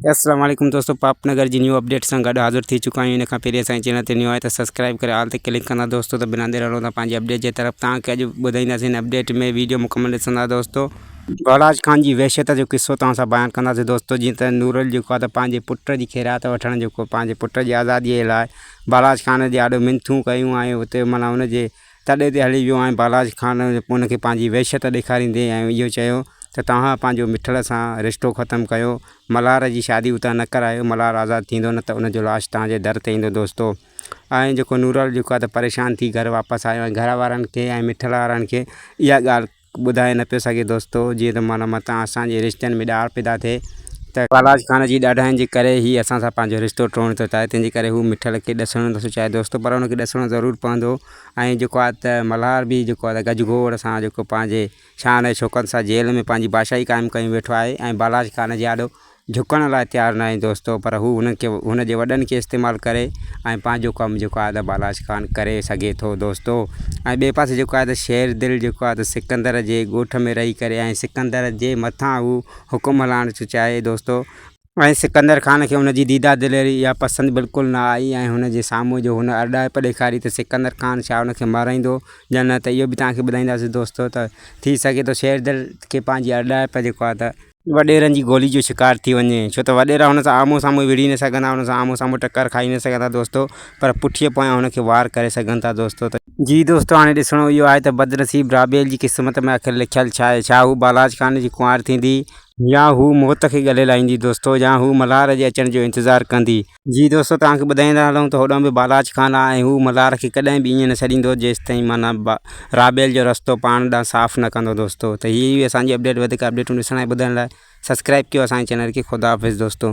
السلام عليڪم دوستو پاپ نگر جي نيو اپڊيٽ سان گڏ حاضر ٿي چڪا آهيون ان کان پهرين اسان جي چينل تي نيو آهي ته سبسڪرائب ڪري آل تي ڪلڪ ڪندا دوستو ته بنا دير هلون ٿا پنهنجي اپڊيٽ جي طرف توهان کي اڄ ٻڌائينداسين هن اپڊيٽ ۾ ويڊيو مڪمل ڏسندا دوستو بلاج خان جي وحشت جو قصو توهان سان بيان ڪنداسين دوستو جيئن ته نورل جيڪو آهي ته پنهنجي پٽ جي خيرات وٺڻ جيڪو پنهنجي پٽ جي آزادي لاء بالاچ خان جي آڏو منٿون ڪيون ۽ اتي معنيٰ ان جي تڏي تي هلي ويو ۽ بالاچ خان ان کي پنهنجي وحشت ڏيکاريندي ۽ اهو چيو ته توهان پنهنجو مٺل سان رشتو ختم ڪيو ملهار جي شادي اتان نه ڪرايو ملهار آزاد ٿيندو نه ته ان جو لاش توهان جي در تي ايندو دوستو ۽ جيڪو نورل جيڪو آهي ته پريشان ٿي گهر واپس آيو ۽ گهر وارن کي ۽ مٺل وارن کي اها ڳالهه ٻڌائي نه پيو سگهي دوستو جيئن ته معنيٰ متان اسان جي رشتن ۾ ڏار پيدا ٿئي ته بالاچ خان جي ڏاڍاين جي ڪري هي اسان سان پنهنجو رشتو ٽوڙڻ ٿو چاهي تنهن جي ڪري هو مٺل کي ڏسڻ نٿو چاهي دوستو پر ان کي ڏسڻو ضرور پوندو ۽ جيڪو آهي ته ملهار به جيڪو آهي ته گجگوڙ سان جيڪو پنهنجي شان ۽ شوڪت سان جيل ۾ پنهنجي بادشاهي قائم ڪيون ويٺو آهي ۽ بالاچ خان جي آڏو جهڪڻ لاء تيار ناهي دوستو پر هو هن کي هن جي وڏن کي استعمال ڪري ۽ پنهنجو ڪم جيڪو آهي ته بالاچ خان ڪري سگهي ٿو دوستو ۽ ٻئي پاسي جيڪو آهي ته شير دل جيڪو آهي ته سڪندر جي ڳوٺ ۾ رهي ڪري ۽ سڪندر جي مٿان هو حڪم هلائڻ ٿو چاهي دوستو ۽ سڪندر خان کي هن جي ديده دليري اها پسند بلڪل نه آئي ۽ هن جي سامهون جو هن ارڏائپ ڏيکاري ته سڪندر خان ڇا هن کي مارائيندو يا نه ته اهو به توهان کي ٻڌائينداسين دوستو ته ٿي سگهي ٿو شير دل کي پنهنجي ارڏائپ جيڪو آهي ته وڏيرن جي گولي جو شڪار ٿي وڃي ڇو ته وڏيرا هن سان آمهون سامهون وڙهي نه سگهندا هن سان آمهون سامهون ٽڪر کائي نه سگهندا دوستو پر پٺيء پويان هن کي وار ڪري سگهن ٿا دوستو ته. جي دوستو هاڻي ڏسڻو اهو آهي ته بدنصيب رابيل جي قسمت ۾ آخر لکيل ڇا آهي ڇا هو بالاچ خان جي ڪنوار ٿيندي يا هو موت کي ڳلي لائيندي دوستو يا هو ملهار جي اچڻ جو انتظار ڪندي. جي دوستو توهان کي ٻڌائيندا هلون ته هوڏانهن به بالاچ خان آهي ۽ هو ملهار کي ڪڏهن به ائين نه ڇڏيندو جيستائين معنيٰ رابيل جو رستو پاڻ ڏانهن صاف نه ڪندو دوستو ته هي هئي اسان جي اپڊيٽ وڌيڪ اپڊيٽون ڏسڻ ۽ ٻڌڻ لاء سبسڪرائب ڪيو اسان جي چينل کي خدا حافظ دوستو.